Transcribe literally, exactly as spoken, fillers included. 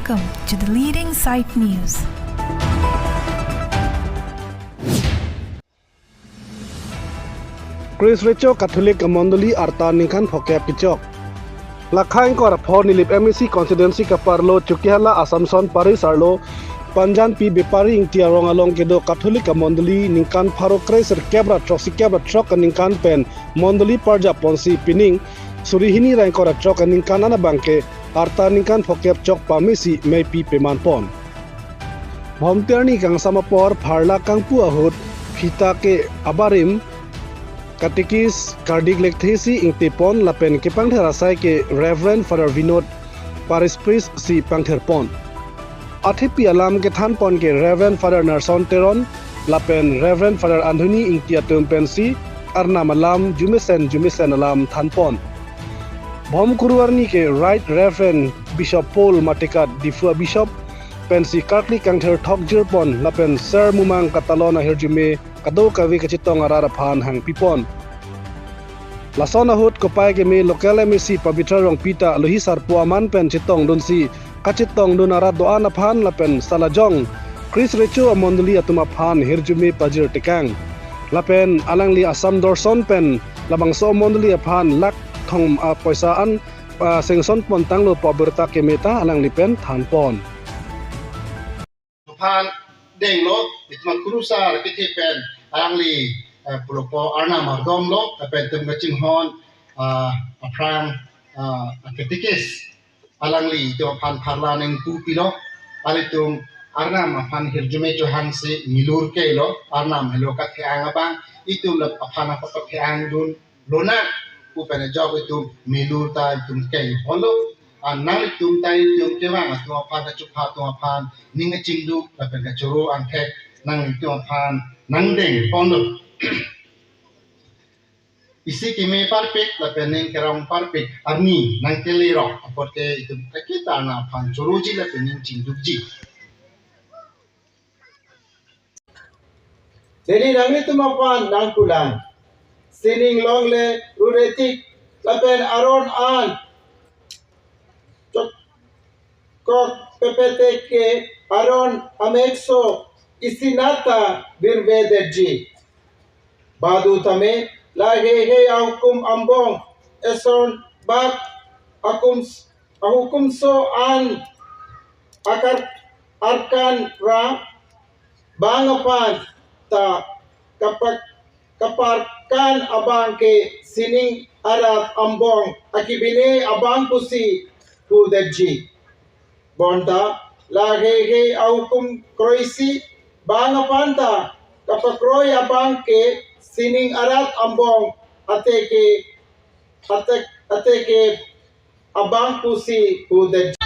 Welcome to the leading site news. Christ Recho Catholic Mondoli arta ningkan phokep kechok. Lakha ingkoi ra pho Nilip M A C constituency kaparlo Chokihola Assumption Parish arlo Panjanpi Bepari Ingti arong along kedo Catholic Mondoli ningkan pharo kre sirkep ra throksi kep ra throk aningkan pen mondoli parjap ponsi pining suri hini ra ingkoi ra throk aningkan an abangke arta ningkan phokep chok pamesi meipi peman pon. Bhomte arni kangsam apor pharla kangpu ahut phita ke abarim katekis kardik lekthesi ingtipon lapen kepangthir asai ke Reverend Father Vinod Parish Priest si pangthirpon. Athepi alam kethanpon ke Reverend Father Nerson Teron lapen Reverend Father Anthony Ingti atum pensi arnam alam jumesen jumesen alam thanpon. Bhom kuru arni ke Right Reverend Bishop Paul Matikat Diphu Bishop pensi karkli kangthir thok jirpon lapen ser mumang katalon ahirjume kadokave kachetong arat aphan hangpipon. Lason ahut kopai keme local M A C Pabitra Rongpi ta alohi sarpo aman pen chetongdunsi kachetongdun arat do-an aphan lapen salajong Christ Recho Mondoli atum aphan hirjume pajir tekang. Lapen alangli Assam Dorson pen labangso mondoli aphan lakh thom apoisa an, ah, sanction pontanglo pu abirta keme ta alangli pen thanpon. Aphan denglo, itum akurusar kethe pen alangli, eh, pulopo arnam ardomlo, lapen itum kachinghon, ah, aphrang, ah, katekis alangli itum aphan pharla ningpu pilo, alitum arnam aphan hirjume chohangsi milur kelo, arnam helo kathe-ang abang, itum la aphan apa kathe-angdun lonang pu pen ajok itum milur ta itum kei holo. Anang itum ta itum kevang atum aphan kachupha atum aphan ning kachingduk lapen kachoro angthek nang itum aphan nangdeng ponlo. Isi keme parpik lapen ning kerong parpik arni nangkele rok apot ke itum kakita na aphan choroji lapen ning chingdukji. Deni nanglitum aphan nangkulang. Sining longle ruretik lapen aron an chok kok pepete ke aron amekso isinata birve derji. Badu tame la heihei ahukum ambong eson bak akum ahukumso an akar arkan ra bang aphan ta kapak kaparkan abang ke sining arat ambong akibine abang pusi pu derji. Bonta la heihei ahukum kroisi bang aphan ta kapakroi abang ke sining arat ambong ateke atek ateke abang pusi pu derji.